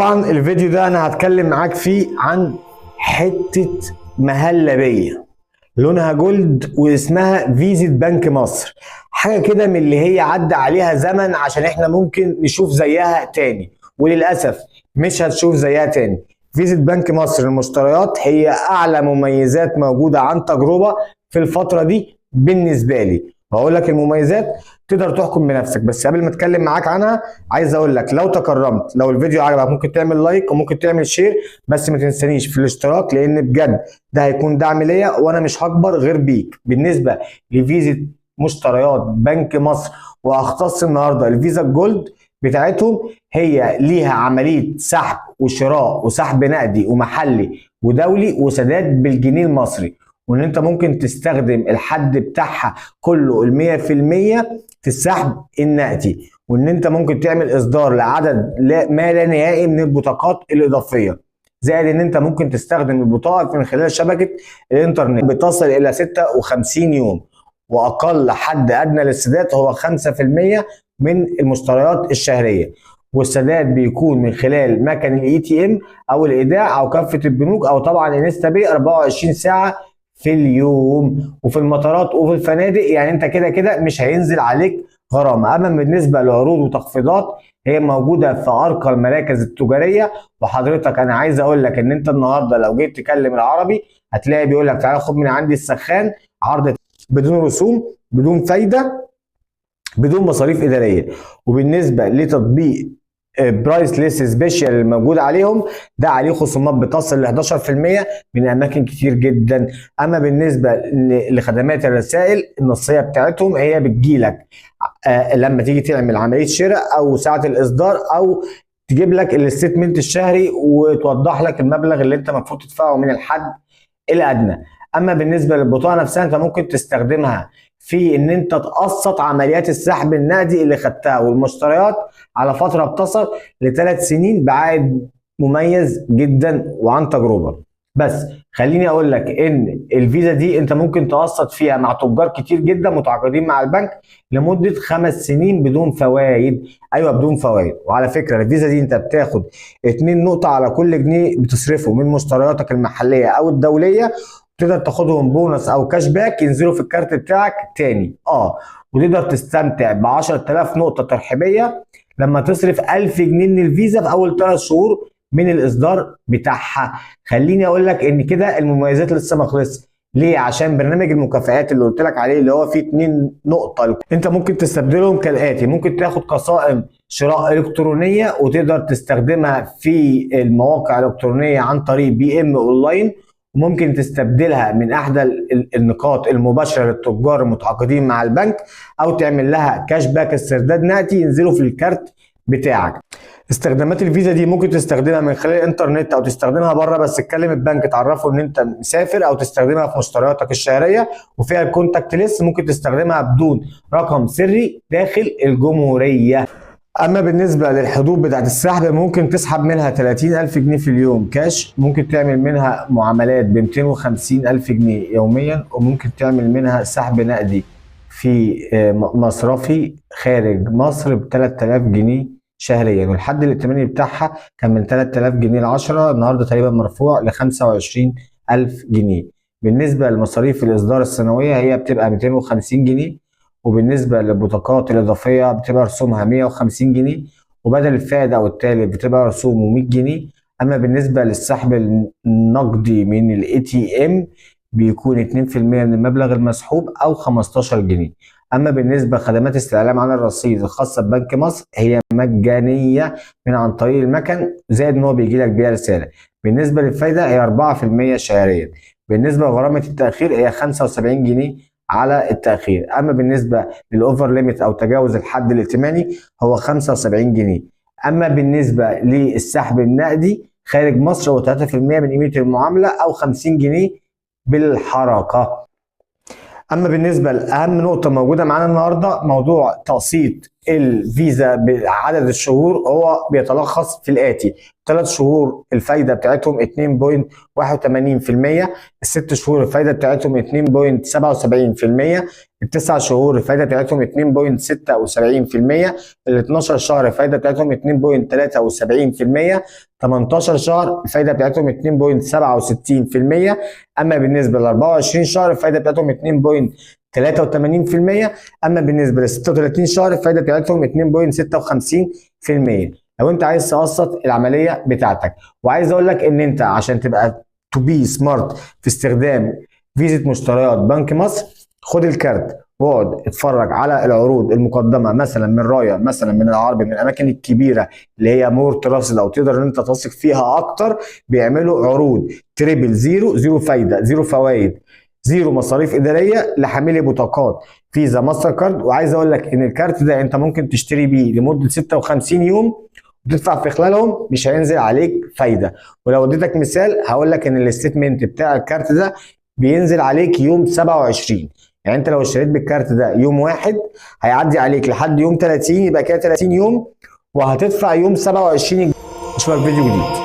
طبعا الفيديو ده انا هتكلم معاك فيه عن حتة مهلبية لونها gold واسمها فيزة بنك مصر، حاجة كده من اللي هي عدى عليها زمن عشان احنا ممكن نشوف زيها تاني، وللأسف مش هتشوف زيها تاني. فيزة بنك مصر للمشتريات هي أعلى مميزات موجودة عن تجربة في الفترة دي بالنسبة لي. وهقول لك المميزات تقدر تحكم بنفسك، بس قبل ما اتكلم معاك عنها عايز اقول لك لو تكرمت لو الفيديو عجبك ممكن تعمل like وممكن تعمل share، بس ما تنسانيش في الاشتراك لان بجد ده هيكون دعم ليا وانا مش هكبر غير بيك. بالنسبة لفيزا مشتريات بنك مصر، واختص النهارده الفيزا ال gold بتاعتهم، هي ليها عملية سحب وشراء وسحب نقدي ومحلي ودولي وسداد بالجنيه المصري، وان انت ممكن تستخدم الحد بتاعها كله 100% في السحب النقدي، وان انت ممكن تعمل اصدار لعدد ما لا نهائي من البطاقات الاضافية، زائد ان انت ممكن تستخدم البطاقة من خلال شبكة الانترنت بتصل الى 56 يوم، واقل حد ادنى للسداد هو 5% من المشتريات الشهرية، والسداد بيكون من خلال مكن ال ATM او الايداع او كافة البنوك او طبعا InstaPay 24 ساعة في اليوم، وفي المطارات وفي الفنادق، يعني انت كده كده مش هينزل عليك غرامة. اما بالنسبة لعروض وتخفيضات هي موجودة في ارقى المراكز التجارية، وحضرتك انا عايز اقول لك ان انت النهارده لو جيت تكلم العربي هتلاقي بيقول لك تعالى خد من عندي السخان، عرض بدون رسوم بدون فايده بدون مصاريف ادارية. وبالنسبة لتطبيق price list special الموجود عليهم ده عليه خصومات بتصل ل 11% من اماكن كتير جدا. اما بالنسبة لخدمات الرسائل النصيه بتاعتهم هي بتجيلك لما تيجي تعمل عملية شراء او ساعة الاصدار، او تجيب لك ال statement الشهري وتوضح لك المبلغ اللي انت المفروض تدفعه من الحد الادنى. اما بالنسبة للبطاقه نفسها انت ممكن تستخدمها في ان انت تقسط عمليات السحب النقدي اللي خدتها والمشتريات على فترة بتصل ل3 سنين بعائد مميز جدا وعن تجربه. بس خليني اقول لك ان الفيزا دي انت ممكن تقسط فيها مع تجار كتير جدا متعاقدين مع البنك لمدة 5 سنين بدون فوائد. ايوه بدون فوائد. وعلى فكرة الفيزا دي انت بتاخد 2 نقطة على كل جنيه بتصرفه من مشترياتك المحلية او الدوليه، تقدر تاخدهم بونص او cash back ينزلوا في الكارت بتاعك تاني. وتقدر تستمتع ب 10000 نقطة ترحيبيه لما تصرف 1000 جنيه من الفيزا في اول 3 شهور من الاصدار بتاعها. خليني اقول لك ان كده المميزات لسه ما خلصتش. ليه؟ عشان برنامج المكافآت اللي قلت لك عليه اللي هو فيه 2 نقطة انت ممكن تستبدلهم كالآتي: ممكن تاخد قسائم شراء إلكترونية وتقدر تستخدمها في المواقع الإلكترونية عن طريق BM Online، وممكن تستبدلها من احدى النقاط المباشرة للتجار المتعاقدين مع البنك، او تعمل لها cash back استرداد نقدي ينزلوا في الكارت بتاعك. استخدامات الفيزا دي ممكن تستخدمها من خلال الانترنت او تستخدمها بره، بس تكلم البنك تعرفه ان انت مسافر، او تستخدمها في مشترياتك الشهرية، وفيها ال contactless ممكن تستخدمها بدون رقم سري داخل الجمهوريه. اما بالنسبة للحدود بتاعت السحب ممكن تسحب منها 30000 جنيه في اليوم كاش، ممكن تعمل منها معاملات ب 250000 جنيه يوميا، وممكن تعمل منها سحب نقدي في مصرفي خارج مصر ب 3000 جنيه شهريا. والحد الائتماني بتاعها كان من 3000 جنيه ل 10، النهارده تقريبا مرفوع ل 25000 جنيه. بالنسبة لمصاريف الاصدار السنوية هي بتبقى 250 جنيه، وبالنسبة للبطاقات الإضافية بتبقى رسومها 150 جنيه، وبدل الفائد أو التالف بتبقى رسومه 100 جنيه. أما بالنسبة للسحب النقدي من ال ATM بيكون 2% من المبلغ المسحوب أو 15 جنيه. أما بالنسبة لخدمات استعلام عن الرصيد الخاصة ببنك مصر هي مجانية من عن طريق المكن، زائد إن هو بيجي لك بيها رسالة. بالنسبة للفايدة هي 4% شهريا. بالنسبة لغرامة التأخير هي 75 جنيه على التأخير. أما بالنسبة لل over limit أو تجاوز الحد الائتماني هو 75 جنيه. أما بالنسبة للسحب النقدي خارج مصر هو 3% من قيمة المعاملة أو 50 جنيه بالحركة. اما بالنسبة لاهم نقطة موجودة معانا النهارده، موضوع تقسيط الفيزا بعدد الشهور هو بيتلخص في الاتي: 3 شهور الفايدة بتاعتهم 2.81%، الست شهور الفايدة بتاعتهم 2.77%، التسع شهور الفايدة بتاعتهم 2.76%، ال 12 شهر الفايدة بتاعتهم 2.73%، 18 شهر الفايدة بتاعتهم 2.67%، اما بالنسبة ل 24 شهر الفايدة بتاعتهم 2.83%، اما بالنسبة ل 36 شهر الفايدة بتاعتهم 2.56%. لو انت عايز تقسط العملية بتاعتك، وعايز اقول لك ان انت عشان تبقى to be smart في استخدام فيزا مشتريات بنك مصر، خد الكارت واقعد اتفرج على العروض المقدمة مثلا من رايا، مثلا من العربي، من الاماكن الكبيرة اللي هي more trusted او تقدر ان انت تثق فيها اكتر. بيعملوا عروض triple zero، zero فايده، zero فوائد، zero مصاريف ادارية لحاملي بطاقات فيزا ماستر كارد. وعايز اقول لك ان الكارت ده انت ممكن تشتري بيه لمدة 56 يوم وتدفع في خلالهم، مش هينزل عليك فايده. ولو اديتك مثال هقول لك ان ال statement بتاع الكارت ده بينزل عليك يوم 27، يعني انت لو اشتريت بالكارت ده يوم واحد هيعدي عليك لحد يوم 30، يبقى كده 30 يوم وهتدفع يوم 27. اشوفك فيديو جديد.